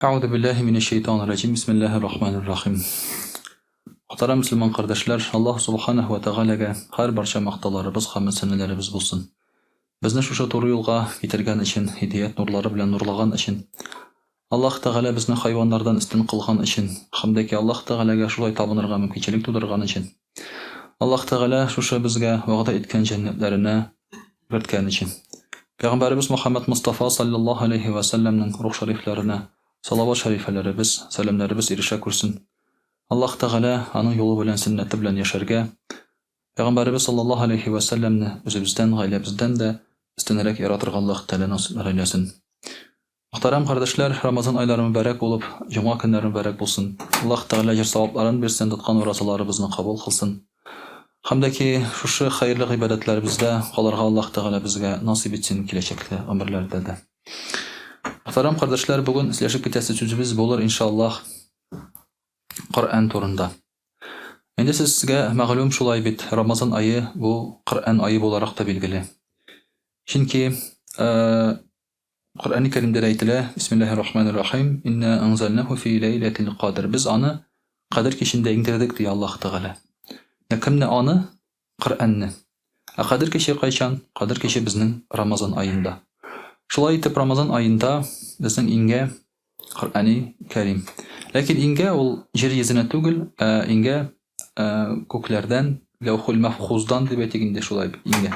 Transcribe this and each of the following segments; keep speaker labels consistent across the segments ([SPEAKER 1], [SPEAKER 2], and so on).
[SPEAKER 1] Әгъузу биллаһи минәш шәйтанир раҗим. Бисмиллаһир рахманир рахим. Мөхтәрәм мөселман кардәшләр, Аллаһ субханаһу ва тәгаләгә һәр барча мактауларыбыз һәм сәнәләребез булсын. Безне шушы туры юлга китергән өчен, һидәят нурлары белән нурлаган өчен, Аллаһ Тәгалә безне хайваннардан өстен кылган өчен, һәм дә ки Аллаһ Тәгаләгә шулай табынырга мөмкинчелек тудырган өчен, Аллаһ Тәгалә шушы безгә вәгъдә иткән җәннәтләренә керткән өчен. Пәйгамбәребез Мөхәммәд Мостафа салләллаһу алейһи вә сәлләмнең рух шәрифләренә салават шәрифәләребез, сәламнәребез ирешә күрсен. Аллаһ Тәгалә аның юлы белән, сөннәте белән яшәргә, Пәйгамбәребез салләллаһу алейһи вә сәлләмне үзебездән, гаиләбездән дә өстенрәк яратырга Аллаһ Тәгалә насыйплар әйләсен. Мөхтәрәм кардәшләр, Рамазан айлары мөбарәк булып, җомга көннәре мөбарәк булсын. Аллаһ Тәгалә әҗер-савапларын бирсен, тоткан уразаларыбызны кабул кылсын. Һәм дә ки, шушы хәерле гыйбадәтләребездә калырга Аллаһ Тәгалә безгә насыйп итсен киләчәктә гомерләрдә дә. Мөхтәрәм кардәшләр, бүген сөйләшеп китәсе сүзебез булыр, иншаллаһ, Коръән турында. Инде сезгә мәгълүм шулай бит, Рамазан ае бу Коръән ае буларак та билгеле. Чөнки Коръәни Кәримдә дә әйтелә, Бисмиллаһир Рахманир Рахим, Инна анзалнаху фи ләйләтил кадр. Без аны Кадер кичендә иңдердек, ди Аллаһ Тәгалә. Ә кемне аны? Коръәнне. Ә Кадер киче кайчан? Кадер киче безнең Рамазан аенда. Шулай итеп, Рамазан аенда безнең иңгә Коръәни Кәрим. Ләкин иңгә ул җир йөзенә түгел, ә иңгә күкләрдән, ләүхул мәхфуздан дип әйтик инде шулай иңгә.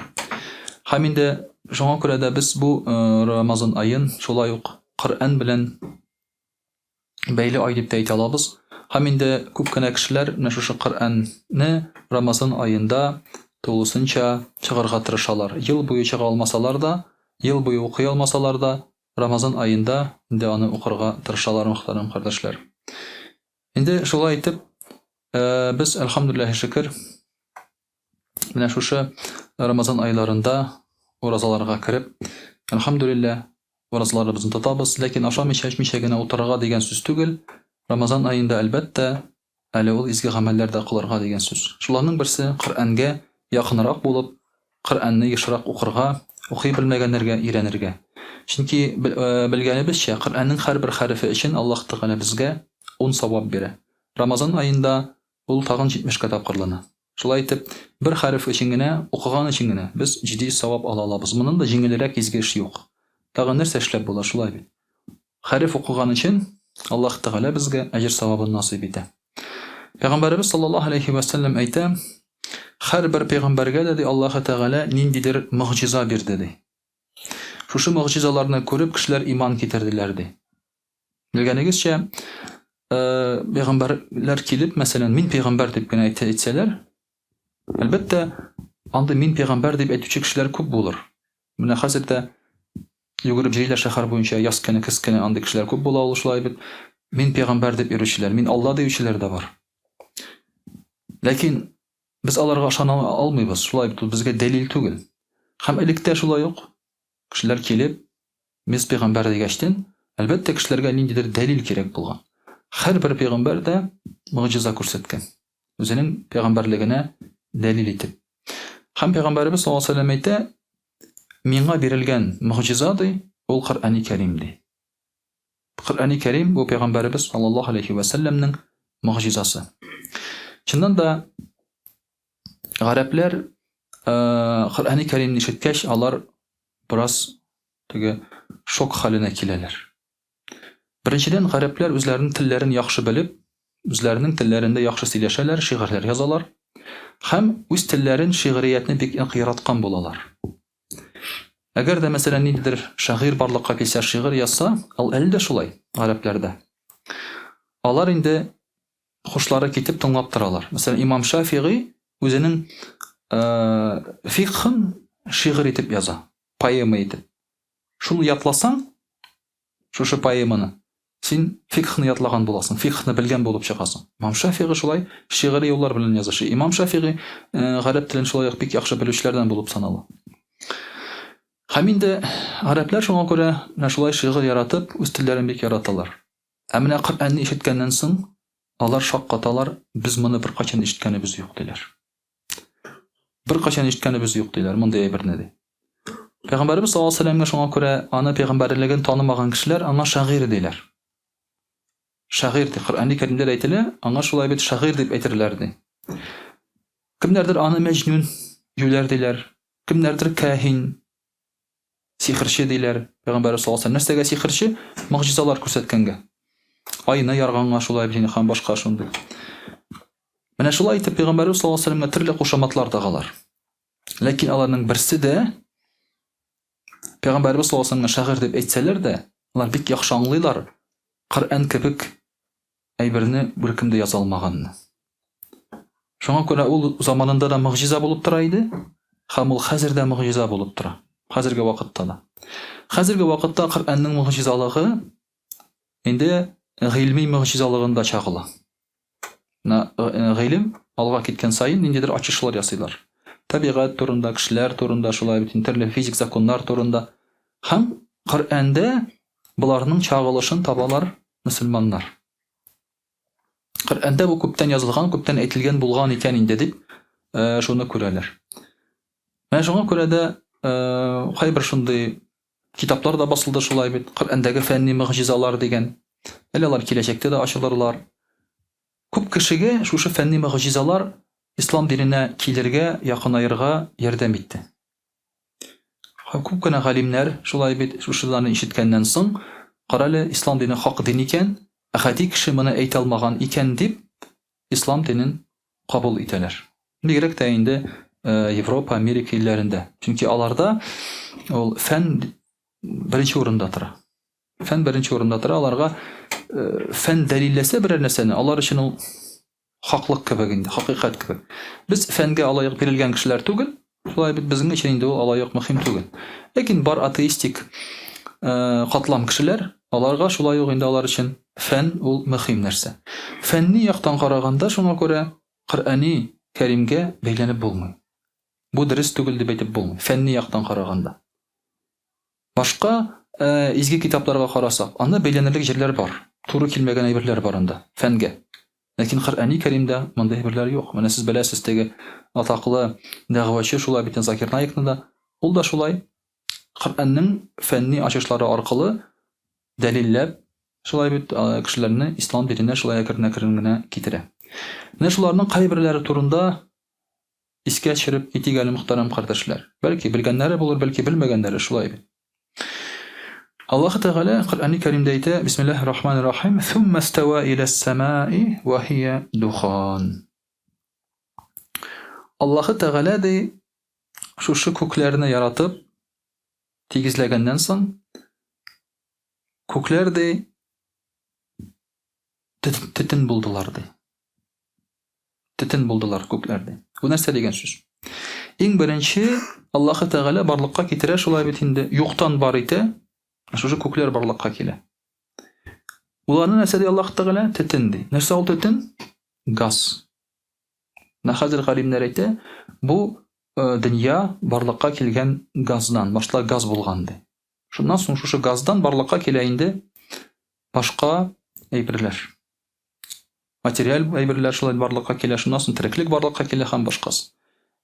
[SPEAKER 1] Һәм инде шуңа күрә дә без бу Рамазан аен шулай ук Коръән белән бәйле ай дип тә әйтә алабыз. Һәм инде күп кенә кешеләр менә шушы Коръәнне Рамазан аенда тулысынча чыгарга тырышалар. Ел буе чыга алмасалар да, ел буе укый алмасалар да, Рамазан аенда инде аны укырга тырышалар, мөхтәрәм кардәшләр. Инде шулай итеп, э, без, әлхәмдүлилләһи шөкер, менә шушы Рамазан айларында уразаларга кереп, әлхәмдүлилләһ, уразаларыбызны тотабыз, ләкин ашамыйча, эчмичә генә утырырга дигән сүз түгел. Рамазан аенда, әлбәттә, әле ул изге гамәлләр дә кылырга дигән сүз. Шуларның берсе Коръәнгә якынрак булып, Коръәнне ешрак укырга, укый белмәгәннәргә өйрәнергә. Чөнки белгәнебезчә, Коръәннең һәрбер хәрефе өчен Аллаһ Тәгалә безгә ун савап бирә. Рамазан аенда ул тагын җитмешкә тапкырлана. Шулай итеп, бер хәреф өчен генә, укыган өчен генә без 700 савап ала алабыз. Моннан да җиңелрәк изге эш юк. Тагын нәрсә эшләп була, шулай бит? Хәреф укыган өчен Аллаһ Тәгалә безгә әҗер-савабын насыйп итә. Пәйгамбәребез саллаллаһу алейхи вә сәлләм әйтә, һәрбер пәйгамбәргә дә ди Аллаһ Тәгалә ниндидер могҗиза бирде ди. Шушы могҗизаларны күреп кешеләр иман китерделәр ди. Белгәнегезчә, э, пәйгамбәрләр килеп, мәсәлән, мин пәйгамбәр дип кенә әйтсәләр, әлбәттә, андый мин пәйгамбәр дип әйтүче кешеләр күп булыр. Менә хәзер дә йөгереп йөриләр шәһәр буенча, яз көне, көз көне андый кешеләр күп була ул шулай бит. Мин пәйгамбәр дип йөрүчеләр, мин Алла диючеләр дә бар. Ләкин без аларга ышана алмыйбыз, шулай бит, ул безгә дәлил түгел. Һәм электә шулай ук кешеләр килеп, без пәйгамбәр дигәчтен, әлбәттә, кешеләргә ниндидер дәлил кирәк булган. Һәрбер пәйгамбәр дә могҗиза күрсәткән. Үзенең пәйгамбәрлегенә дәлил итеп. Һәм пәйгамбәребез саллаллаһу алейһи ва сәлләм әйтә, миңа бирелгән могҗиза ди, ул Коръәни Кәрим ди. Коръәни Кәрим бу пәйгамбәребез саллаллаһу алейһи ва сәлләмнең могҗизасы. Чыннан да гарәпләр э, Коръәни Кәримне ишеткәч, алар бераз теге шок хәленә киләләр. Беренчедән, гарәпләр үзләренең телләрен яхшы белеп, үзләренең телләрендә яхшы сөйләшәләр, шигырьләр язалар һәм үз телләрен, шигъриятне бик нык яраткан булалар. Әгәр дә, мәсәлән, ниндидер шагыйрь барлыкка килсә, шигырь язса, ул әле дә шулай гарәпләрдә. Алар инде хушлары китеп тыңлап торалар. Мәсәлән, имам Шафигый үзенең э, фикхын шигырь итеп яза, поэма итеп. Шуны ятласаң, шушы поэманы, син фикхны ятлаган буласың, фикхны белгән булып чыгасың. Имам Шафигый шулай шигъри юллар белән язышы. Имам Шафигый э, гарәп телен шулай ук бик яхшы белүчеләрдән булып санала. Һәм инде гарәпләр шуңа күрә менә шулай шигырь яратып, үз телләрен бик яраталар. Ә менә Коръәнне ишеткәннән соң, алар шаккаталар, без моны беркайчан ишеткәнебез юк, диләр. Беркайчан ишеткәнебез юк, диләр, мондый әйберне, ди. Пәйгамбәребез саллаллаһу алейһи ва сәлләмгә шуңа күрә аны пәйгамбәрлеген танымаган кешеләр аңа шагыйрь диләр. шагыйрь ди. Коръәни Кәримдә дә әйтелә, аңа шулай бит шагыйрь дип әйтерләр ди. Кемнәрдер аны мәҗнүн, юләр диләр, кемнәрдер каһин, сихерче диләр. Пәйгамбәрбез саллаллаһу алейһи нәрсәгә сихерче? Могҗизалар күрсәткәнгә. Айны ярганга шулай бит һәм башка шундый. Менә шулай итеп пәйгамбәрбез саллаллаһу алейһи вәсәлләмгә төрле кушаматлар тагалар. Ләкин аларның берсе дә Пәйгамбәрбез саллаллаһу алейһи вәсәлләмгә шагыйрь дип әйтсәләр дә, алар бик яхшы аңлыйлар, Коръән кебек әйберне беркем дә яза алмаганны. Шуңа күрә ул заманында да могҗиза булып тора иде, һәм ул хәзер дә могҗиза булып тора. Хәзерге вакытта да. Хәзерге вакытта Коръәннең могҗизалыгы инде гыйльми могҗизалыгында чагыла. Менә э, гыйлем алга киткән саен ниндидер ачышлар ясыйлар. Табигать турында, кешеләр турында, шулай бит төрле физик законнар турында. Һәм Коръәндә боларның чагылышын табалар мөселманнар. Коръәндә бу күптән язылган, күптән әйтелгән булган икән инде дип э, шуны күрәләр. Менә шуңа күрә дә э, кайбер шундый китаплар да басылды шулай бит, Коръәндәге фәнни могҗизалар дигән. Әле алар киләчәктә дә ачылырлар. Күп кешегә шушы фәнни могҗизалар ислам диненә килергә, якынаерга ярдәм итте. Күп кенә галимнәр шулай бит, шушыларны ишеткәннән соң, карале, ислам дине хак дин икән, ә гади кеше моны әйтә алмаган икән дип, ислам динен кабул итәләр. Бигрәк тә инде э, Европа, Америка илләрендә. Чөнки аларда ул фән беренче урында тора. Фән беренче урында тора, аларга э, фән дәлилләсә берәр нәрсәне, алар өчен ул хаклык кебек инде, хакыйкать кебек. Без фәнгә алай ук бирелгән кешеләр түгел, шулай бит безнең өчен инде ул алай ук мөһим түгел. Ләкин бар атеистик э, катлам кешеләр, аларга шулай ук инде алар өчен фән ул мөһим нәрсә. Фәнни яктан караганда, шуңа күрә Коръәни Кәримгә бәйләнеп булмый. Бу дөрес түгел дип әйтеп булмый, фәнни яктан караганда. Башка э, изге китапларга карасак, анда бәйләнерлек җирләр бар. Туры килмәгән әйберләр бар анда, фәнгә. Ләкин Коръәни Кәримдә мондый әйберләр юк. Менә сез беләсез, теге атаклы дәгъвачы шулай бит Закир Наикны да, ул да шулай Коръәннең фәнни ачышлары аркылы дәлилләп, шулай бит кешеләрне ислам диненә шулай әкрен-әкрен генә китерә. Менә шуларның кайберләре турында искә төшереп китик әле, мөхтәрәм кардәшләр. Бәлки белгәннәре булыр, бәлки белмәгәннәре, шулай бит. Аллаһ Тәгалә Коръәни Кәримдә әйтә, Бисмиллаһир Рахманир Рахим, "Сумма става иля самаи ва хия духан." Аллаһ Тәгалә ди, шушы күкләрне яратып, тигезләгәннән соң, күкләр ди төтен булдылар ди. Төтен булдылар күкләр ди. Бу нәрсә дигән сүз? Иң беренче Аллаһы Тәгалә барлыкка китерә шулай бит инде, юктан бар итә, шушы күкләр барлыкка килә. Уларны нәрсә ди Аллаһ Тәгалә? Төтен ди. Нәрсә ул төтен? Газ. Менә хәзер галимнәр әйтә, бу э, дөнья барлыкка килгән газдан, башта газ булган ди. Шуннан соң шушы газдан барлыкка килә инде башка әйберләр. Материаль әйберләр шулай барлыкка килә, шуннан соң тереклек барлыкка килә һәм башкасы.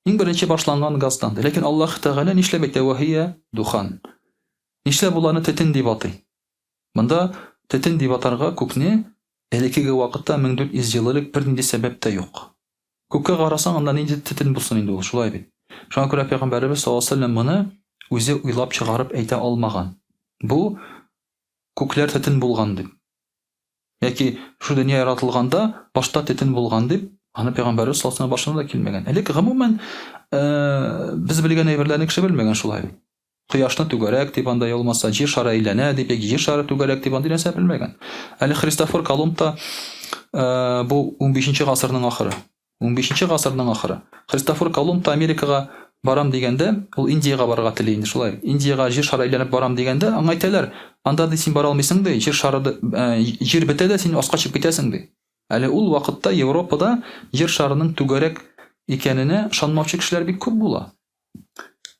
[SPEAKER 1] Иң беренче башланган газдан. Ләкин Аллаһ Тәгалә нишләп әйтә вахия духан? Нишләп ул аны төтен дип атый? Монда төтен дип атарга күкне элеккеге вакытта 1400 ел элек бернинди сәбәп тә юк. Күккә карасаң, анда нинди төтен булсын инде ул, шулай бит. Шуңа күрә пәйгамбәребез саллаллаһу алейһи вәсәлләм моны үзе уйлап чыгарып әйтә алмаган. Бу күкләр төтен булган дип. Яки шул дөнья яратылганда башта төтен булган дип, аны пәйгамбәребез саллаллаһу алейһи башына да килмәгән. Элек гомумән э, без белгән әйберләрне кеше белмәгән шулай бит. Кояшны түгәрәк дип анда ялмаса, җир шары әйләнә дип, яки җир шары түгәрәк дип андый нәрсә белмәгән. Әле Христофор Колумб та э, бу 15 гасырның ахыры. Унбишенче гасырның ахыры. Христофор Колумб та Америкага барам дигәндә, ул Индиягә барырга тели инде, шулай. Индиягә җир шары әйләнеп барам дигәндә, аңа әйтәләр, анда ди син бара алмыйсың ди, җир шары э, җир бетә дә син аска чыгып китәсең ди. Әле ул вакытта Европада җир шарының түгәрәк икәненә ышанмаучы кешеләр бик күп була.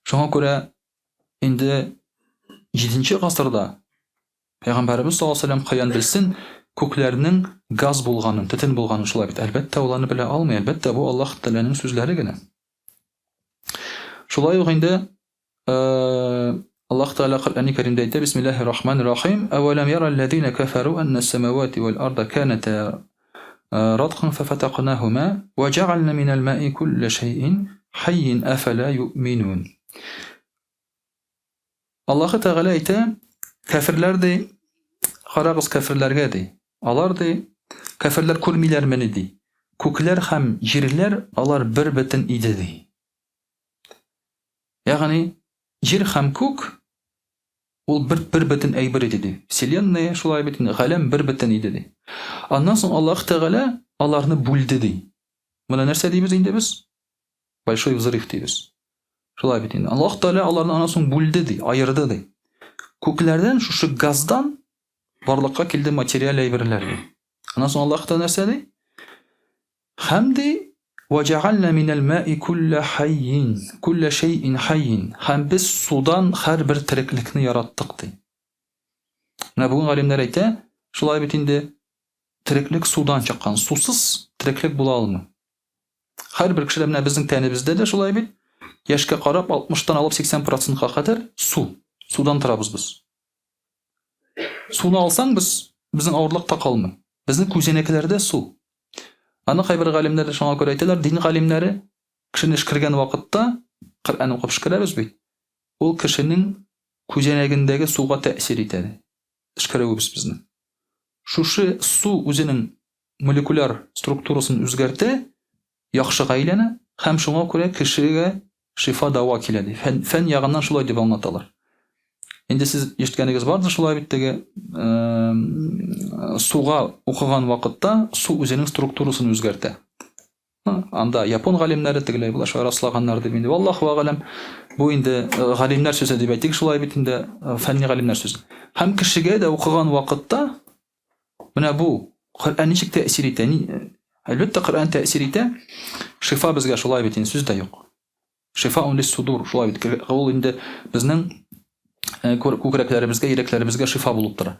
[SPEAKER 1] Шуңа күрә инде 7 гасырда Пәйгамбәребез саллаллаһу алейһи ва сәлләм каян белсен күкләрнең газ булганын, төтен булганын шулай бит. Әлбәттә, ул аны белә алмый. Әлбәттә, бу Аллаһ Тәгаләнең сүзләре генә. Шулай ук инде э, Аллаһ Тәгалә Коръәни Кәримдә әйтә, Бисмиллаһир Рахманир Рахим, Әвәләм яра алләзина кәфәру әннәс самавати вәл арда каната раткан фәфәтәкнахума вә җәгальна минәл маи куллә шәйин хәйин әфәлә юъминун. Аллаһ Тәгалә әйтә, кәферләр ди, карагыз кәферләргә ди. Алар ди, кәферләр күрмиләрмени ди. Күкләр һәм җирләр алар бер бөтен иде ди. Ягъни Җир һәм күк ул бер бер бөтен әйбер иде, ди. Вселенная шулай бит инде, галәм бер бөтен иде, ди. Аннан соң Аллаһ Тәгалә аларны бүлде, ди. Моны нәрсә дибез инде без? Большой взрыв дибез. Шулай бит инде. Аллаһ Тәгалә аларны аннан соң бүлде, ди, аерды, ди. Күкләрдән шушы газдан барлыкка килде материаль әйберләр, ди. Аннан соң Аллаһ Тәгалә нәрсә ди? Һәм ди, Вәҗәгальнә минәл мәи күллә хәййин, күллә шәйин хәййин, һәм без судан һәрбер тереклекне яраттык, ди. Менә бүген галимнәр әйтә, шулай бит инде, тереклек судан чыккан, сусыз тереклек була алмый. Һәрбер кешедә, менә безнең тәнебездә дә шулай бит, яшькә карап 60-тан алып 80 процентка кадәр су, судан торабыз без. Суны алсаң, без, безнең авырлык та калмый. Безнең күзәнәкләрдә су. Аны кайбер галимнәр дә шуңа күрә әйтәләр, дин галимнәре кешене өшкергән вакытта, Коръән укып өшкерәбез бит, ул кешенең күзәнәгендәге суга тәэсир итә, ди. Өшкерүебез безнең. Шушы су үзенең молекуляр структурасын үзгәртә, яхшыга әйләнә һәм шуңа күрә кешегә Шифа дәва килә ди. Фән, фән ягыннан шулай дип аңлаталар. Инде сез ишеткәнегез бардыр шулай бит теге суга укыган вакытта су үзенең структурасын үзгәртә. Анда япон галимнәре тегеләй болай шулай раслаганнар дип инде. Валлаһу әгаләм. Бу инде галимнәр сүзе дип әйтик шулай бит инде фәнни галимнәр сүзе. Һәм кешегә дә укыган вакытта менә бу Коръән ничек тәэсир итә? Әлбәттә, Коръән тәэсир итә. Шифа безгә шулай бит инде, сүз дә юк. Шифа ун судур, шулай бит. Ул инде безнең э, күкрәкләребезгә, йөрәкләребезгә шифа булып тора.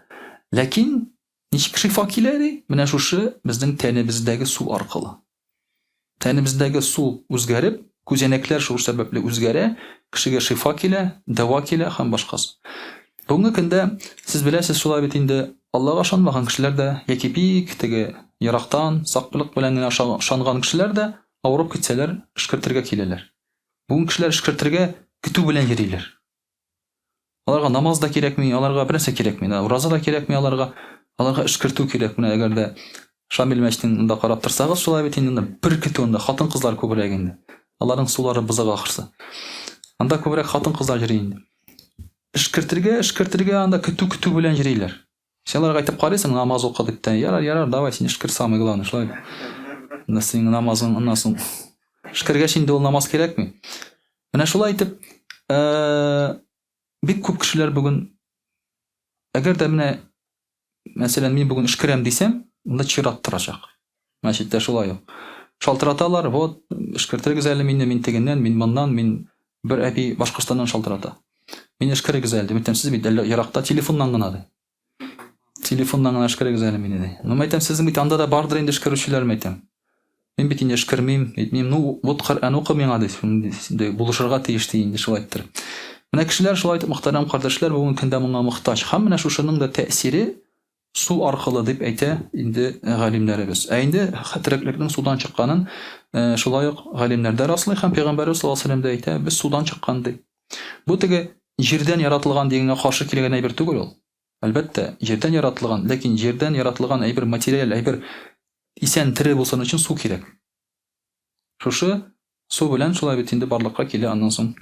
[SPEAKER 1] Ләкин ничек шифа килә ди? Менә шушы безнең тәнебездәге су аркылы. Тәнебездәге су үзгәреп, күзәнәкләр шул сәбәпле үзгәрә, кешегә шифа килә, дәва килә һәм башкасы. Бүгенге көндә сез беләсез шулай бит инде, Аллага ышанмаган кешеләр дә яки бик теге ерактан, саклык белән генә ышанган кешеләр дә авырып китсәләр, өшкертергә киләләр. Бүген кешеләр өшкертергә көтү белән йөриләр. Аларга намаз да кирәкми, аларга бернәрсә кирәкми. Ураза да кирәкми аларга. Аларга өшкертү кирәк. Менә әгәр дә Шамил мәчетен монда карап торсагыз, шулай бит инде, бер көтү анда хатын-кызлар күбрәк инде. Аларның сулары бозык ахрысы. Анда күбрәк хатын-кызлар йөри инде. Өшкертергә, өшкертергә анда көтү-көтү белән йөриләр. Син аларга әйтеп карыйсың, намаз укы дип тә, ярар, ярар, давай син өшкер, самый главный, шулай бит. Менә синең намазың, аннан соң өшкергәч инде ул намаз кирәкми. Менә шулай итеп, бик күп кешеләр бүген, әгәр дә менә, мәсәлән, мин бүген өшкерәм дисәм, монда чират торачак. Мәчеттә шулай ук. Шалтыраталар, вот, өшкертерегез әле мине, мин тегеннән, мин моннан, мин бер әби Башкортстаннан шалтырата. Мине өшкерегез әле, дип әйтәм, сез бит әллә еракта, телефоннан гына ди. Телефоннан гына өшкерегез әле мине, ди. Ну, әйтәм, сезнең бит анда да бардыр инде өшкерүчеләр, әйтәм. Мин бит инде өшкермим, әйтмим, ну, вот Коръән укы миңа, ди, инде булышырга тиеш, ди, инде шулай иттереп. Менә кешеләр шулай итеп, мөхтәрәм кардәшләр, бүгенге көндә моңа мохтаҗ. Һәм менә шушының да тәэсире су аркылы дип әйтә инде галимнәребез. Ә инде тереклекнең судан чыкканын шулай ук галимнәр дә раслый һәм пәйгамбәребез саллаллаһу алейһи вәсәлләм дә әйтә, без судан чыккан ди. Бу теге җирдән яратылган дигәнгә каршы килгән әйбер түгел ул. Әлбәттә, җирдән яратылган, ләкин җирдән яратылган әйбер, материаль әйбер исән, тере булсын өчен су кирәк. Шушы су белән шулай бит инде барлыкка килә аннан соң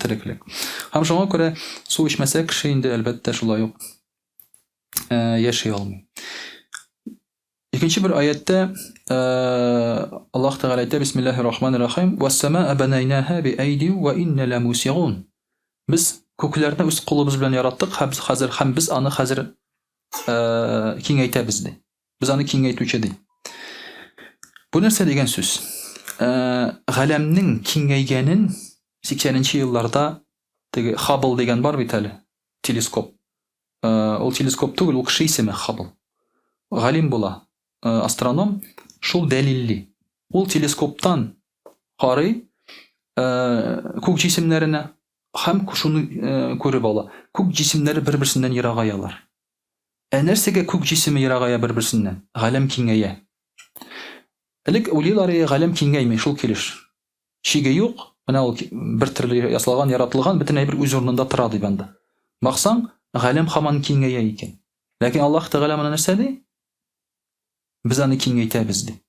[SPEAKER 1] тереклек. Һәм шуңа күрә су эчмәсә кеше инде әлбәттә шулай ук яши алмый. Икенче бер аятта Аллаһ Тәгалә әйтә, Бисмиллаһир Рахманир Рахим, "Вассамаа банайнаха биайди ва инна ламусигун". Без күкләрне үз кулыбыз белән яраттык һәм хәзер һәм без аны хәзер киңәйтәбез ди. Без аны киңәйтүче ди. Бу нәрсә дигән сүз? Галәмнең киңәйгәнен 80 елларда теге Хаббл дигән бар бит әле, телескоп. Ул телескоп түгел, ул кеше исеме Хаббл. Галим була, астроном, шул дәлилли. Ул телескоптан карый күк җисемнәренә. Һәм шуны күреп ала, күк җисемнәре бер-берсеннән ерагаялар. Ә нәрсәгә күк җисеме ерагая бер-берсеннән? Галәм киңәя. Элек уйлыйлар иде, галәм киңәйми, шул килеш. Чиге юк, менә ул бер төрле ясалган, яратылган, бөтен әйбер үз урынында тора дип анда. Баксаң, галәм һаман киңәя икән. Ләкин Аллаһ Тәгалә моны нәрсә ди? Без аны киңәйтәбез, ди.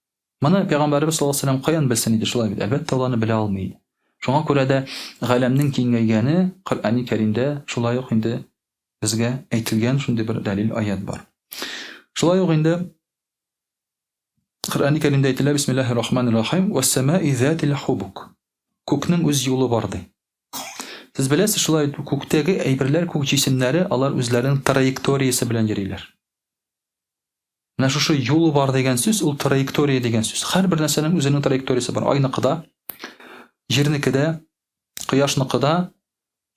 [SPEAKER 1] Моны Пәйгамбәребез саллаллаһу алейһи ва сәлләм каян белсен иде, шулай бит? Әлбәттә, ул аны белә алмый иде. Шуңа күрә дә галәмнең киңәйгәне Коръәни Кәримдә шулай ук инде безгә әйтелгән шундый бер дәлил аять бар. Шулай ук инде Коръәни Кәримдә әйтелә, Бисмиллаһир рахманир рахим, Вәс-самаи затил хубук. Күкнең үз юлы бар, ди. Сез беләсез, шулай күктәге әйберләр, күк җисемнәре, алар үзләренең траекториясе белән йөриләр. Менә шушы юлы бар дигән сүз, ул траектория дигән сүз. Һәрбер нәрсәнең үзенең траекториясе бар. Айныкы да, Җирнеке дә, Кояшныкы да,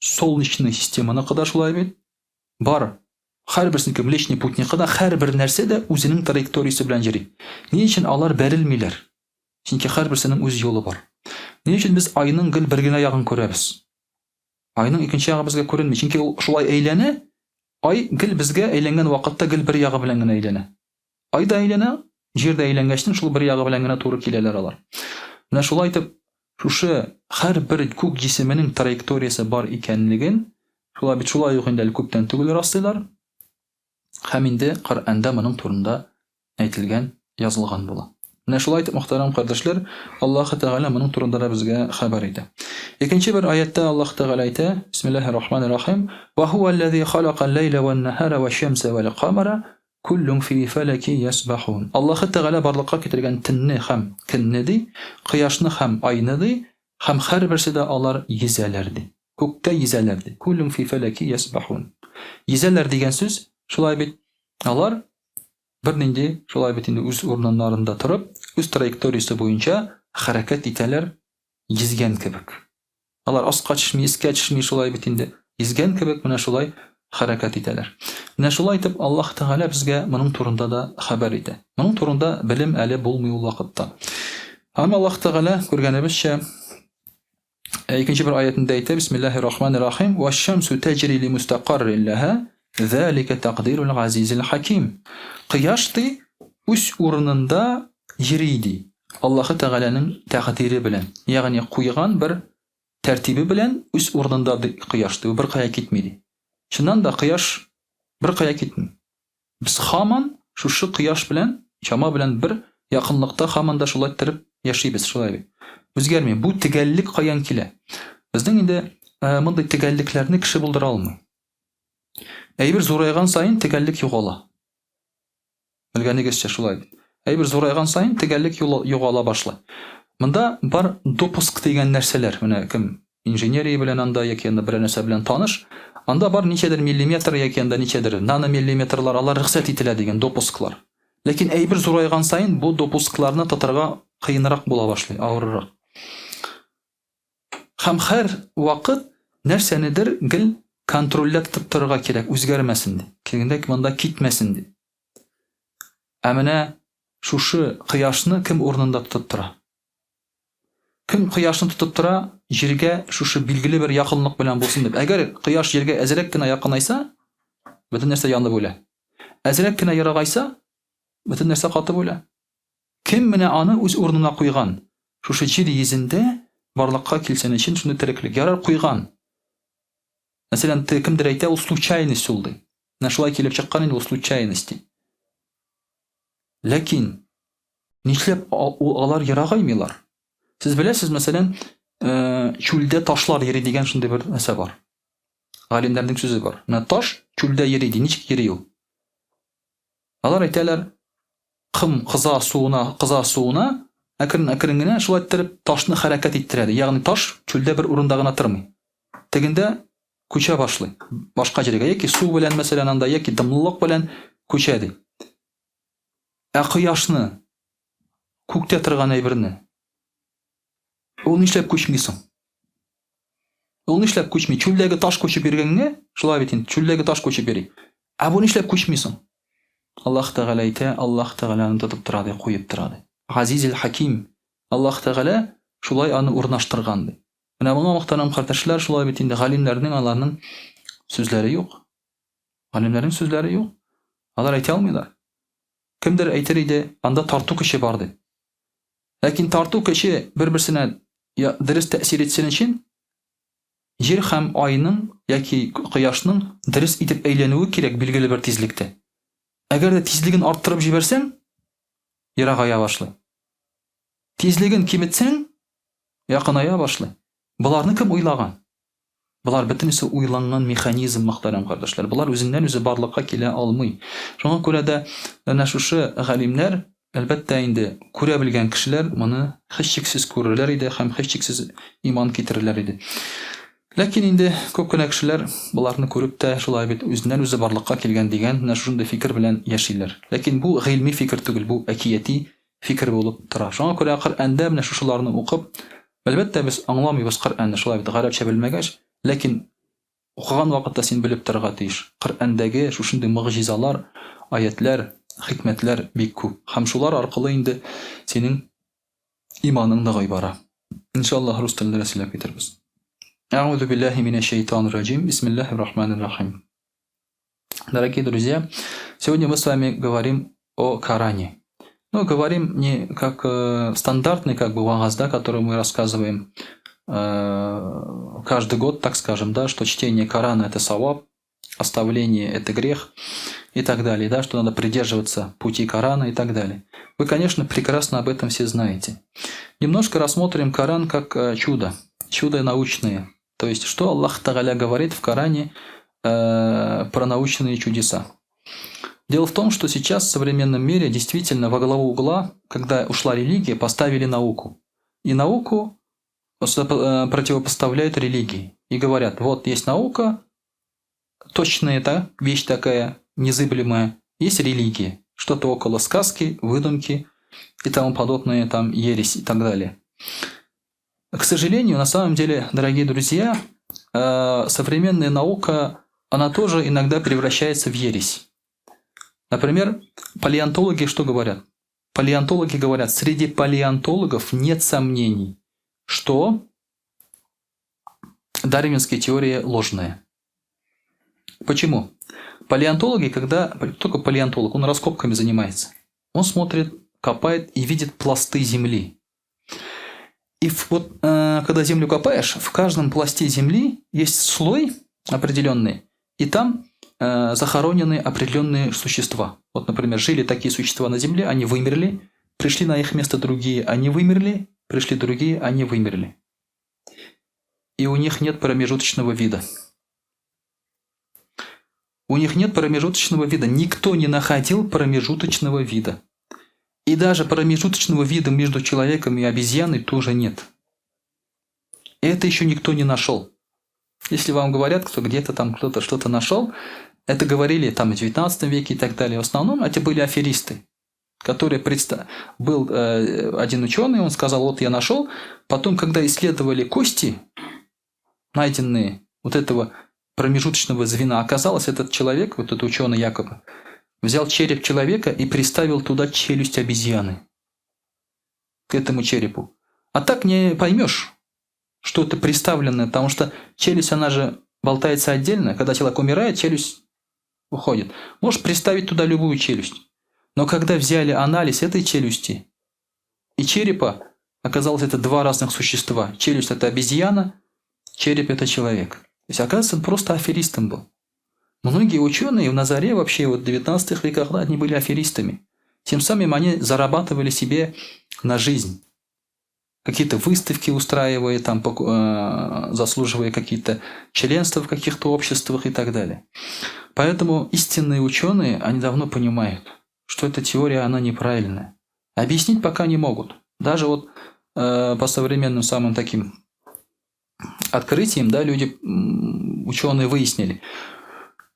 [SPEAKER 1] солнечный системаныкы да шулай бит. Бар. Һәрберсенеке, Млечный Путьныкы да, һәрбер нәрсә дә үзенең траекториясе белән йөри. Ни өчен алар бәрелмиләр? Чөнки һәрберсенең үз юлы бар. Ни өчен без айның гел бер генә ягын күрәбез? Айның икенче ягы безгә күренми, чөнки ул шулай әйләнә, ай гел безгә әйләнгән вакытта гел бер ягы белән генә әйләнә. Ай да әйләнә, җир дә әйләнгәчтен шул бер ягы белән генә туры киләләр алар. Менә шулай итеп, шушы һәрбер күк җисеменең траекториясе бар икәнлеген, шулай бит шулай ук инде әле күптән түгел раслыйлар. Һәм инде Коръәндә моның турында әйтелгән, язылган була. Менә шулай итеп, мөхтәрәм кардәшләр, Аллаһы Тәгалә моның турында да безгә хәбәр итә. Икенче бер аятта Аллаһ Тәгалә әйтә, Бисмиллаһир рахманир рахим, Ва һуа аллази халака ләйла ван нахара ва шамса вал камара куллун фи фалаки ясбахун. Аллаһы Тәгалә барлыкка китергән төнне һәм көнне ди, кояшны һәм айны ди, һәм һәрберсе дә алар йөзәләр ди. Күктә йөзәләр ди. Куллун фи фалаки ясбахун. Йөзәләр дигән сүз, шулай бит, алар бернинди, шулай бит инде үз урыннарында торып, үз траекториясе буенча хәрәкәт итәләр, йөзгән кебек. Алар аска төшми, өскә төшми, шулай бит инде. Йөзгән кебек менә шулай хәрәкәт итәләр. Менә шулай итеп Аллаһ Тәгалә безгә моның турында да хәбәр итә. Моның турында белем әле булмый ул вакытта. Һәм Аллаһ Тәгалә күргәнебезчә Ә икенче бер аятендә әйтә, Бисмиллаһир рахманир рахим, Ваш-шамсу таҗри ли мустақаррин лаһа, залика тақдирул газизил хаким. Кояш ди үз урынында йөри ди. Аллаһы Тәгаләнең тәкъдире белән, ягъни куйган бер тәртибе белән үз урынында ди кояш ди, бер кая китми ди. Чыннан да кояш бер кая китми. Без һаман шушы кояш белән, чама белән бер якынлыкта һаман да шулай иттереп яшибез, шулай бит. Үзгәрми. Бу төгәллек каян килә? Безнең инде э, мондый төгәллекләрне кеше булдыра алмый. Әйбер зурайган саен төгәллек югала. Белгәнегезчә шулай бит. Әйбер зурайган саен төгәллек югала башлый. Монда бар допуск дигән нәрсәләр. Менә кем инженерия белән анда яки анда берәр нәрсә белән таныш, анда бар ничәдер миллиметр яки анда ничәдер наномиллиметрлар, алар рөхсәт ителә дигән допусклар. Ләкин әйбер зурайган саен бу допускларны тотарга кыенрак була башлый, авыррак. Һәм һәр вакыт нәрсәнедер гел контрольдә тотып торырга кирәк, үзгәрмәсен дип. Килгәндә монда китмәсен дип. Ә менә шушы кояшны кем урынында тотып тора? Кем кояшны тотып тора, җиргә шушы билгеле бер якынлык белән булсын дип. Әгәр кояш җиргә әзрәк кенә якынайса, бөтен нәрсә янып үлә. Әзрәк кенә ерагайса, бөтен нәрсә катып үлә. Кем менә аны үз урынына куйган? Шушы җир йөзендә барлыкка килсен өчен шундый тереклек. Ярар, куйган. Мәсәлән, кемдер әйтә, ул случайность ул ди. Менә шулай килеп чыккан инде ул случайность ди. Ләкин нишләп алар ерагаймыйлар? Сез беләсез, мәсәлән, э, чүлдә ташлар йөри дигән шундый бер нәрсә бар. Галимнәрнең сүзе бар. Менә таш чүлдә йөри ди. Ничек йөри ул? Алар әйтәләр, кым кыза суына, кыза суына, әкрен-әкрен генә шулай иттереп ташны хәрәкәт иттерә ди. Ягъни таш чүлдә бер урында гына тормый. Тегендә күчә башлый. Башка җиргә яки су белән, мәсәлән, анда яки дымлылык белән күчә ди. Ә кояшны, күктә торган әйберне, ул нишләп күчми соң? Ул нишләп күчми? Чүлдәге таш күчеп йөргәнгә, шулай бит инде, чүлдәге таш күчеп йөри. Ә бу нишләп күчми соң? Аллаһ Тәгалә әйтә, Аллаһ Тәгалә аны тотып тора ди, куеп тора ди. Газизил Хаким. Аллаһ Тәгалә шулай аны урнаштырган ди. Менә моңа мөхтәрәм кардәшләр, шулай бит инде галимнәрнең аларның сүзләре юк. Галимнәрнең сүзләре юк. Алар әйтә алмыйлар. Кемдер әйтер иде, анда тарту көче бар дип. Ләкин тарту көче бер-берсенә дөрес тәэсир итсен өчен, Җир һәм Айның яки Кояшның дөрес итеп әйләнүе кирәк билгеле бер тизлектә. Әгәр дә тизлеген арттырып җибәрсәң, ерагая башлый. Тизлеген киметсәң, якыная башлый. Боларны кем уйлаган? Болар бөтенесе уйланган механизм, мөхтәрәм кардәшләр. Болар үзеннән-үзе барлыкка килә алмый. Шуңа күрә дә әнә шушы галимнәр Әлбәттә инде, күрә белгән кешеләр моны һичшиксез күрерләр иде һәм һичшиксез иман китерерләр иде. Ләкин инде күп кенә кешеләр боларны күреп тә, шулай бит үзеннән-үзе барлыкка килгән дигән менә шушындый фикер белән яшиләр. Ләкин бу гыйльми фикер түгел, бу әкияти фикер булып тора. Шуңа күрә Коръәндә менә шушыларны укып, әлбәттә, без аңламыйбыз Коръәнне, шулай бит, гарәпчә белмәгәч, ләкин Укыган вакытта син белеп торырга тиеш, Коръәндәге шушындый могҗизалар, аятьләр, хикмәтләр бик күп. Һәм шулар аркылы инде синең иманың ныгый бара. Иншаллаһ, рус телендә дә сөйләп китербез. Әгъузу биллаһи минәш шәйтанир раҗим. Бисмиллаһир рахманир рахим. Дорогие друзья, сегодня мы с вами говорим о Коране. Ну, говорим не как стандартный как бы вагаз, да, который мы рассказываем каждый год, так скажем, да, что чтение Корана – это саваб, оставление – это грех и так далее, да, что надо придерживаться пути Корана и так далее. Вы, конечно, прекрасно об этом все знаете. Немножко рассмотрим Коран как чудо, чудо научное. То есть, что Аллах Тагаля говорит в Коране про научные чудеса. Дело в том, что сейчас в современном мире действительно во главу угла, когда ушла религия, поставили науку. И науку противопоставляют религии. И говорят, вот есть наука, точная это вещь такая, незыблемая, есть религия, что-то около сказки, выдумки и тому подобное, там ересь и так далее. К сожалению, на самом деле, дорогие друзья, современная наука, она тоже иногда превращается в ересь. Например, палеонтологи что говорят? Палеонтологи говорят, среди палеонтологов нет сомнений, что дарвинская теория ложная. Почему? Палеонтологи, когда... Только палеонтолог, он раскопками занимается. Он смотрит, копает и видит пласты земли. И вот когда землю копаешь, в каждом пласте земли есть слой определенный, и там захоронены определенные существа. Вот, например, жили такие существа на земле, они вымерли, пришли на их место другие, они вымерли, пришли другие, они вымерли. И у них нет промежуточного вида. У них нет промежуточного вида. Никто не находил промежуточного вида. И даже промежуточного вида между человеком и обезьяной тоже нет. Это еще никто не нашел. Если вам говорят, кто где-то там кто-то что-то нашел, это говорили там в 19 веке и так далее. В основном это были аферисты, которые был один ученый, он сказал, вот я нашел. Потом, когда исследовали кости, найденные вот этого промежуточного звена, оказалось, этот человек, вот этот ученый якобы, взял череп человека и приставил туда челюсть обезьяны к этому черепу. А так не поймешь, что это приставленное, потому что челюсть, она же болтается отдельно. Когда человек умирает, челюсть уходит. Можешь приставить туда любую челюсть. Но когда взяли анализ этой челюсти и черепа, оказалось, это два разных существа. Челюсть – это обезьяна, череп – это человек. То есть, оказывается, он просто аферистом был. Многие ученые на заре вообще вот в 19 веках, да, они были аферистами. Тем самым они зарабатывали себе на жизнь. Какие-то выставки устраивая, там, заслуживая какие-то членства в каких-то обществах и так далее. Поэтому истинные ученые, они давно понимают, что эта теория, она неправильная. Объяснить пока не могут. Даже вот по современным самым таким открытиям, да, люди, ученые выяснили,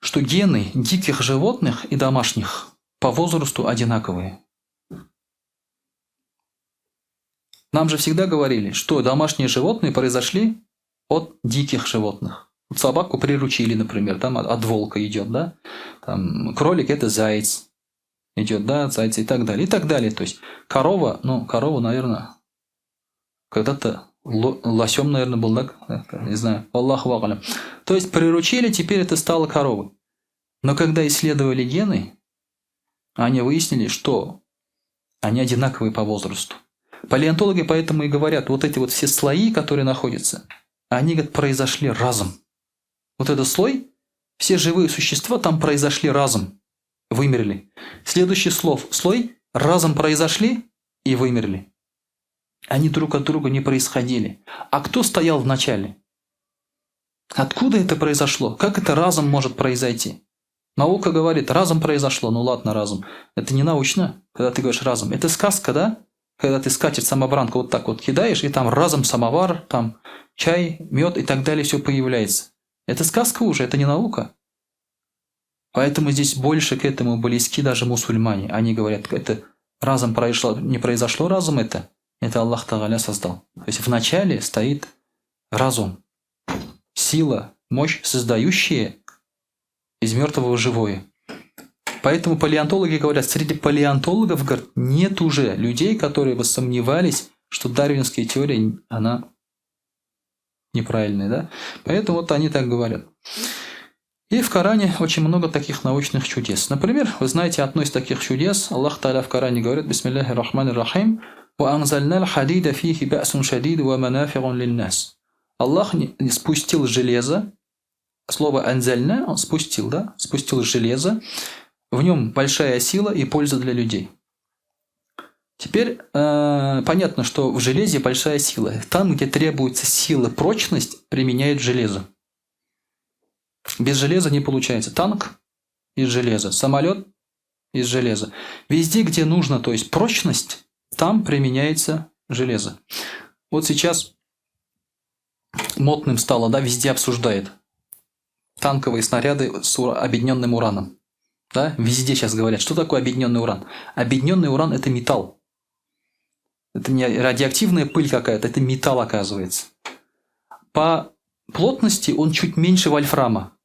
[SPEAKER 1] что гены диких животных и домашних по возрасту одинаковые. Нам же всегда говорили, что домашние животные произошли от диких животных. Вот собаку приручили, например, там от волка идет, да? Там кролик – это заяц идет, да, зайцы и так далее, и так далее. То есть корова, ну, корова, наверное, когда-то Лосем, наверное, был, да? Не знаю. Аллаху а'алям. То есть приручили, теперь это стало коровой. Но когда исследовали гены, они выяснили, что они одинаковые по возрасту. Палеонтологи поэтому и говорят, вот эти вот все слои, которые находятся, они, говорят, произошли разом. Вот этот слой, все живые существа там произошли разом, вымерли. Следующий слой разом произошли и вымерли. Они друг от друга не происходили. А кто стоял в начале? Откуда это произошло? Как это разом может произойти? Наука говорит, разом произошло. Ну ладно, разом. Это не научно, когда ты говоришь разом. Это сказка, да? Когда ты скатерть самобранку вот так вот кидаешь, и там разом самовар, там чай, мед и так далее, все появляется. Это сказка уже, это не наука. Поэтому здесь больше к этому близки даже мусульмане. Они говорят, это разом произошло, не произошло разом это Аллах Тааля создал. То есть вначале стоит разум, сила, мощь, создающая из мертвого живое. Поэтому палеонтологи говорят, среди палеонтологов, говорят, нет уже людей, которые бы сомневались, что дарвинская теория, она неправильная, да? Поэтому вот они так говорят. И в Коране очень много таких научных чудес. Например, вы знаете, одно из таких чудес, Аллах Тааля в Коране говорит, бисмиллахи рахмани рахим, «Ва анзальна аль-хадида фихи ба'сун шадид ва манафи'ун линнас». Аллах не спустил железо, слово «анзальна», он спустил, да? Спустил железо, в нем большая сила и польза для людей. Теперь понятно, что в железе большая сила. Там, где требуется сила, прочность, применяют железо. Без железа не получается. Танк из железа, самолет из железа. Везде, где нужно, то есть прочность, там применяется железо. Вот сейчас модным стало, да, везде обсуждают танковые снаряды с объединенным ураном. Да, везде сейчас говорят, что такое объединенный уран. Объединенный уран – это металл. Это не радиоактивная пыль какая-то, это металл оказывается. По плотности он чуть меньше вольфрама.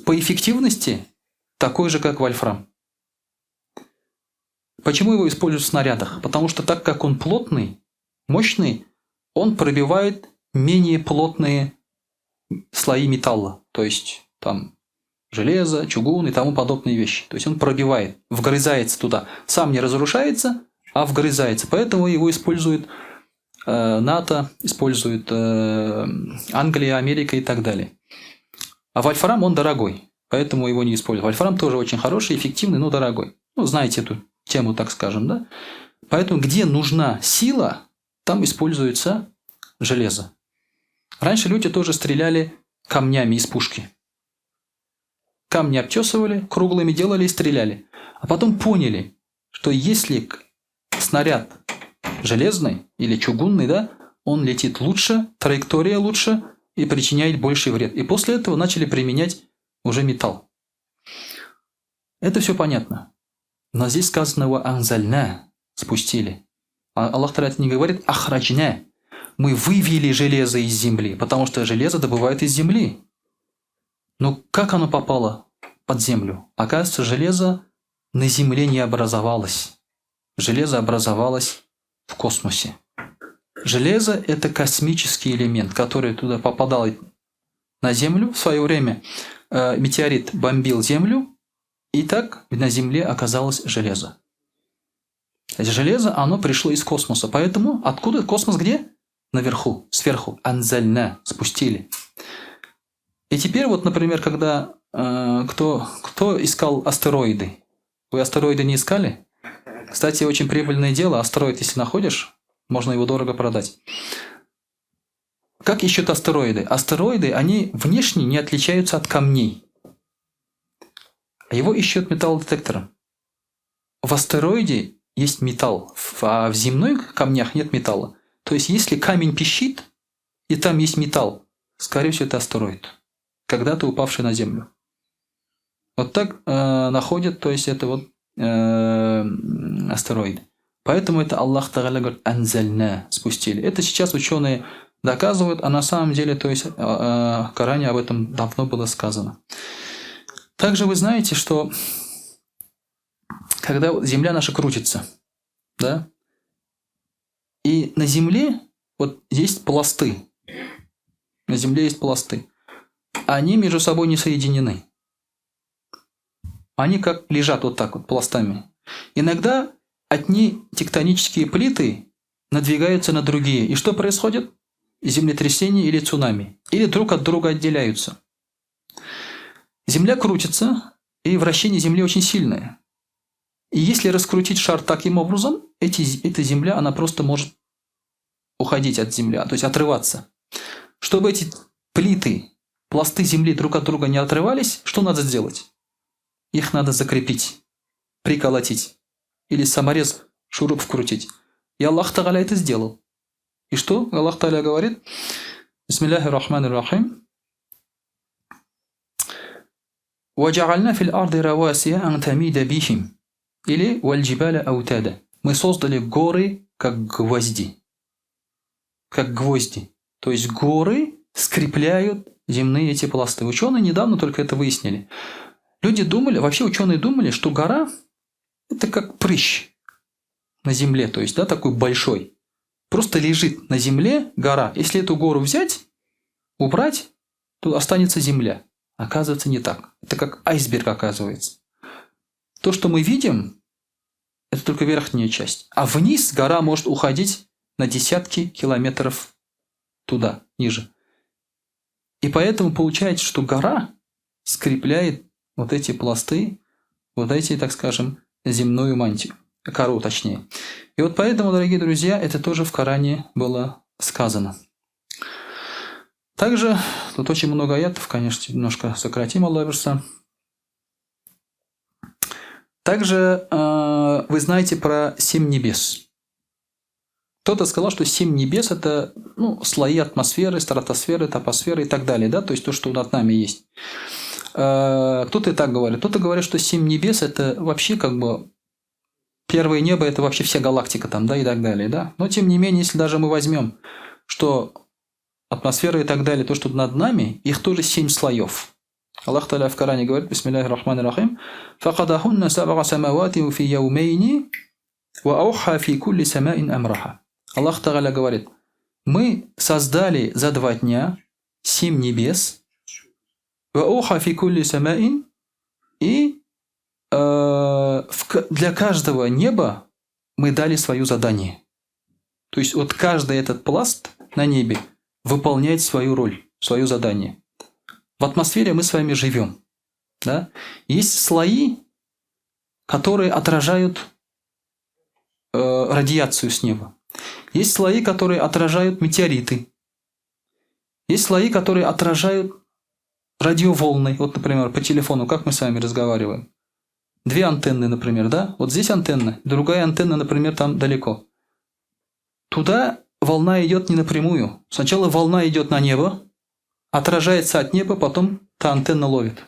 [SPEAKER 1] По эффективности такой же, как вольфрам. Почему его используют в снарядах? Потому что так как он плотный, мощный, он пробивает менее плотные слои металла. То есть там железо, чугун и тому подобные вещи. То есть он пробивает, вгрызается туда. Сам не разрушается, а вгрызается. Поэтому его используют НАТО, используют Англия, Америка и так далее. А вольфрам он дорогой, поэтому его не используют. Вольфрам тоже очень хороший, эффективный, но дорогой. Ну, знаете эту тему, так скажем, да? Поэтому где нужна сила, там используется железо. Раньше люди тоже стреляли камнями из пушки. Камни обтесывали, круглыми делали и стреляли. А потом поняли, что если снаряд железный или чугунный, да, он летит лучше, траектория лучше и причиняет больший вред. И после этого начали применять уже металл. Это все понятно. Но здесь сказано «ва анзальна» – спустили. А Аллах Тааля не говорит «ахраджна» – мы вывели железо из земли, потому что железо добывают из земли. Но как оно попало под землю? Оказывается, железо на земле не образовалось. Железо образовалось в космосе. Железо – это космический элемент, который туда попадал на Землю в свое время. Метеорит бомбил Землю, и так на Земле оказалось железо. Железо, оно пришло из космоса. Поэтому откуда космос где? Наверху, сверху. Анзальна, спустили. И теперь вот, например, когда кто искал астероиды? Вы астероиды не искали? Кстати, очень прибыльное дело. Астероид, если находишь, можно его дорого продать. Как ищут астероиды? Астероиды, они внешне не отличаются от камней. Его ищут металлодетектором. В астероиде есть металл, а в земных камнях нет металла. То есть, если камень пищит, и там есть металл, скорее всего, это астероид, когда-то упавший на Землю. Вот так находят, то есть, это вот астероид. Поэтому это Аллах Тааля говорит «анзальна», спустили. Это сейчас ученые доказывают, а на самом деле, то есть, в Коране об этом давно было сказано. Также вы знаете, что когда Земля наша крутится, да, и на Земле Вот есть пласты. На Земле есть пласты. Они между собой не соединены. Они как лежат вот так вот пластами. Иногда одни тектонические плиты надвигаются на другие. И что происходит? Землетрясение или цунами. Или друг от друга отделяются. Земля крутится, и вращение Земли очень сильное. И если раскрутить шар таким образом, эта земля, она просто может уходить от земли, то есть отрываться. Чтобы эти плиты, пласты земли друг от друга не отрывались, что надо сделать? Их надо закрепить, приколотить. Или саморез, шуруп вкрутить. И Аллах Тагаля это сделал. И что Аллах Тагаля говорит? Бисмиллахи рахмани рахим. «Ваджа'альна фил арды равасия ан тамида бихим». Или «Вальджибаля аутада». Мы создали горы, как гвозди. Как гвозди. То есть горы скрепляют земные эти пласты. Ученые недавно только это выяснили. Люди думали, вообще ученые думали, что гора – это как прыщ на земле, то есть, да, такой большой. Просто лежит на земле гора. Если эту гору взять, убрать, то останется земля. Оказывается, не так. Это как айсберг оказывается. То, что мы видим, это только верхняя часть. А вниз гора может уходить на десятки километров туда, ниже. И поэтому получается, что гора скрепляет вот эти пласты, вот эти, так скажем, земную мантию, кору точнее. И вот поэтому, дорогие друзья, это тоже в Коране было сказано. Также, тут очень много аятов, конечно, немножко сократим, Аллах верса. Также вы знаете про 7 небес. Кто-то сказал, что 7 небес – это слои атмосферы, стратосферы, топосферы и так далее, да, то есть то, что над нами есть. Кто-то и так говорит. Кто-то говорит, что 7 небес – это вообще как бы первое небо – это вообще вся галактика там, да, и так далее, да. Но тем не менее, если даже мы возьмем, что атмосфера и так далее, то, что над нами, их тоже 7 слоев. Аллах Тааля в Коране говорит, бисмиллахи рахмани рахим, «Факадахунна саб'a самавати фи яумейни ва ауха фи кулли самаин амраха». Аллах Тааля говорит, мы создали за 2 дня 7 небес, ва ауха фи кулли самаин, и для каждого неба мы дали свое задание. То есть вот каждый этот пласт на небе выполняет свою роль, свое задание. В атмосфере мы с вами живем. Да? Есть слои, которые отражают радиацию с неба. Есть слои, которые отражают метеориты. Есть слои, которые отражают радиоволны. Вот, например, по телефону, как мы с вами разговариваем. 2 антенны, например, да? Вот здесь антенна, другая антенна, например, там далеко. Туда волна идет не напрямую. Сначала волна идет на небо, отражается от неба, потом та антенна ловит.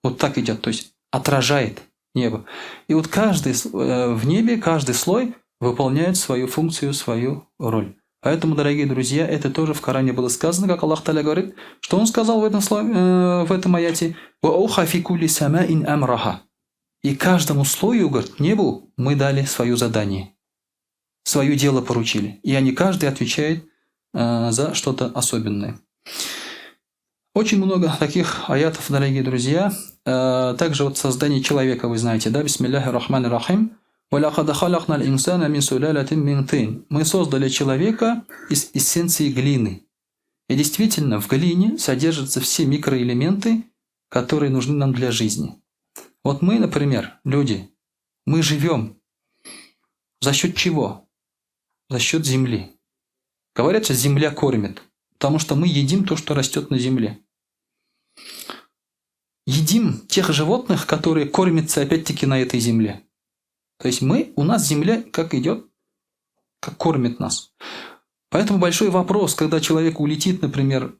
[SPEAKER 1] Вот так идет, то есть отражает небо. И вот каждый в небе, каждый слой выполняет свою функцию, свою роль. Поэтому, дорогие друзья, это тоже в Коране было сказано, как Аллах Тааля говорит, что Он сказал в этом аяте: «Ва ауха фи кулли самаин амраха». И каждому слою, говорит, небу мы дали свое задание, свое дело поручили. И они каждый отвечает за что-то особенное. Очень много таких аятов, дорогие друзья. Также вот создание человека, вы знаете, да? Бисмиллахи рахмани рахим. «Валякад халакналь инсана мин сулялятин мин тин». Мы создали человека из эссенции глины. И действительно, в глине содержатся все микроэлементы, которые нужны нам для жизни. Вот мы, например, люди, мы живем за счет чего? За счет земли. Говорят, что земля кормит, потому что мы едим то, что растет на земле. Едим тех животных, которые кормятся опять-таки на этой земле. То есть у нас земля как идет, как кормит нас. Поэтому большой вопрос, когда человек улетит, например,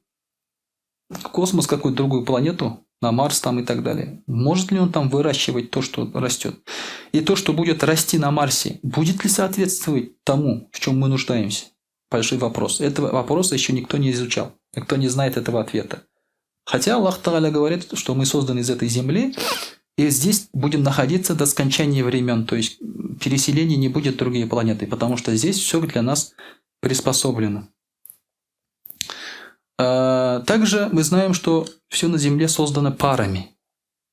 [SPEAKER 1] в космос, какую-то другую планету, на Марс там и так далее. Может ли он там выращивать то, что растет? И то, что будет расти на Марсе, будет ли соответствовать тому, в чем мы нуждаемся? Большой вопрос. Этого вопроса еще никто не изучал. Никто не знает этого ответа. Хотя Аллах Тааля говорит, что мы созданы из этой земли, и здесь будем находиться до скончания времен. То есть переселения не будет в другие планеты, потому что здесь все для нас приспособлено. Также мы знаем, что все на Земле создано парами.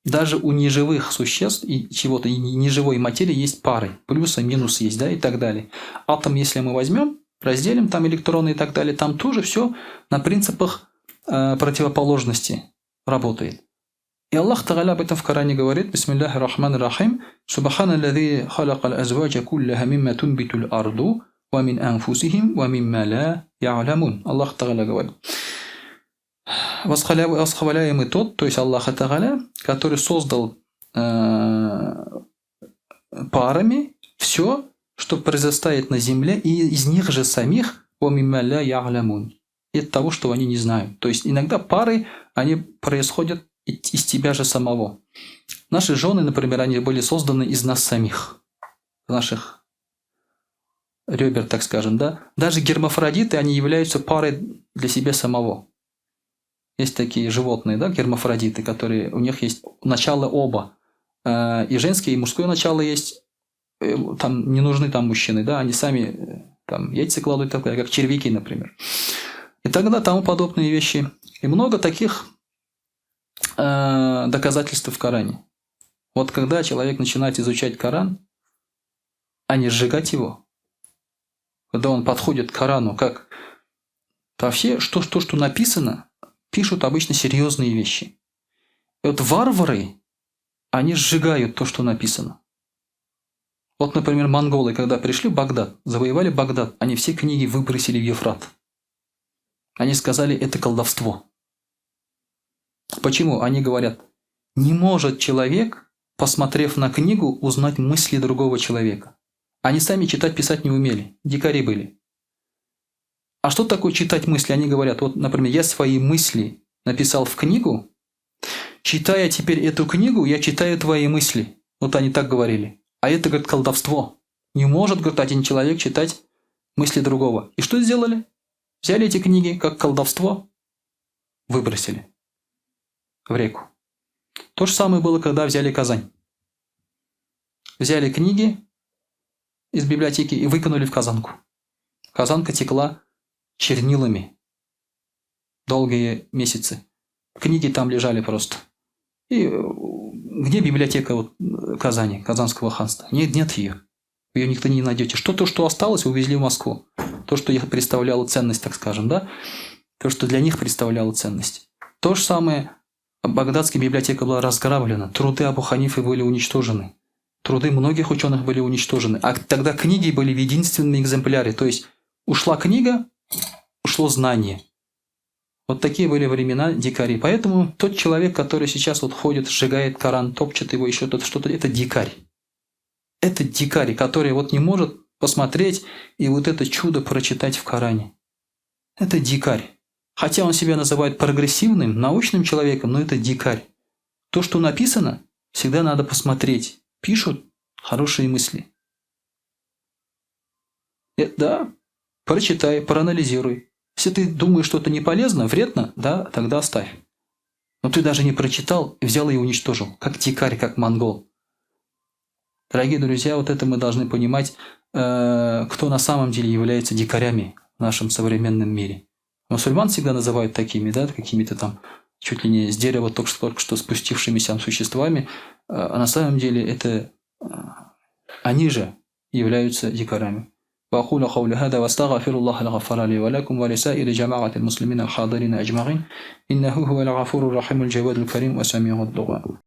[SPEAKER 1] Даже у неживых существ и чего-то, и неживой материи есть пары. Плюсы, минусы есть, да, и так далее. Атом, если мы возьмем, разделим там электроны и так далее, там тоже все на принципах противоположности работает. И Аллах Тагаля об этом в Коране говорит: بسم الله الرحمن الرحيم, سبحان الذي خلق الأزواج كلها مما تنبت الأرض ومن أنفسهم ومما لا يعلمون. Аллах Тагаля говорит: восхваляемый тот, то есть Аллах Тагаля, который создал парами все, что произрастает на земле, и из них же самих ومما لا يعلمون. И от того, что они не знают. То есть иногда пары, они происходят из тебя же самого. Наши жены, например, они были созданы из нас самих, наших ребер, так скажем, да. Даже гермафродиты, они являются парой для себя самого. Есть такие животные, да, гермафродиты, которые, у них есть начало оба. И женское, и мужское начало есть. Там не нужны там мужчины, да, они сами там яйца кладут, так, как червяки, например. И тогда тому подобные вещи. И много таких доказательств в Коране. Вот когда человек начинает изучать Коран, а не сжигать его, когда он подходит к Корану, как вообще, что, что написано, пишут обычно серьезные вещи. И вот варвары, они сжигают то, что написано. Вот, например, монголы, когда пришли в Багдад, завоевали Багдад, они все книги выбросили в Евфрат. Они сказали, это колдовство. Почему? Они говорят, не может человек, посмотрев на книгу, узнать мысли другого человека. Они сами читать, писать не умели, дикари были. А что такое читать мысли? Они говорят, вот, например, я свои мысли написал в книгу, читая теперь эту книгу, я читаю твои мысли. Вот они так говорили. А это, говорит, колдовство. Не может, говорит, один человек читать мысли другого. И что сделали? Взяли эти книги, как колдовство, выбросили в реку. То же самое было, когда взяли Казань. Взяли книги из библиотеки и выкинули в Казанку. Казанка текла чернилами долгие месяцы. Книги там лежали просто. И где библиотека вот Казани, Казанского ханства? Нет, нет ее. Ее никто не найдете. Что-то, что осталось, увезли в Москву. То, что их представляло ценность, так скажем, да? То, что для них представляло ценность. То же самое, Багдадская библиотека была разграблена, труды Абу Ханифы были уничтожены. Труды многих ученых были уничтожены. А тогда книги были в единственном экземпляре. То есть ушла книга, ушло знание. Вот такие были времена дикари. Поэтому тот человек, который сейчас вот ходит, сжигает Коран, топчет его, еще что-то, это дикарь. Это дикарь, который вот не может посмотреть и вот это чудо прочитать в Коране. Это дикарь. Хотя он себя называет прогрессивным, научным человеком, но это дикарь. То, что написано, всегда надо посмотреть. Пишут хорошие мысли. Да, прочитай, проанализируй. Если ты думаешь, что это не полезно, вредно, да, тогда оставь. Но ты даже не прочитал и взял и уничтожил, как дикарь, как монгол. Дорогие друзья, вот это мы должны понимать, кто на самом деле является дикарями в нашем современном мире. Мусульман всегда называют такими, да, какими-то там чуть ли не с дерева только что спустившимися существами, а на самом деле это они же являются дикарями. وأقول قولي هذا وأستغفر الله الغفار لي ولكم ولسائر جماعة المسلمين الحاضرين أجمعين إنه هو الغفور الرحيم الجواد الكريم وسميع الدعاء.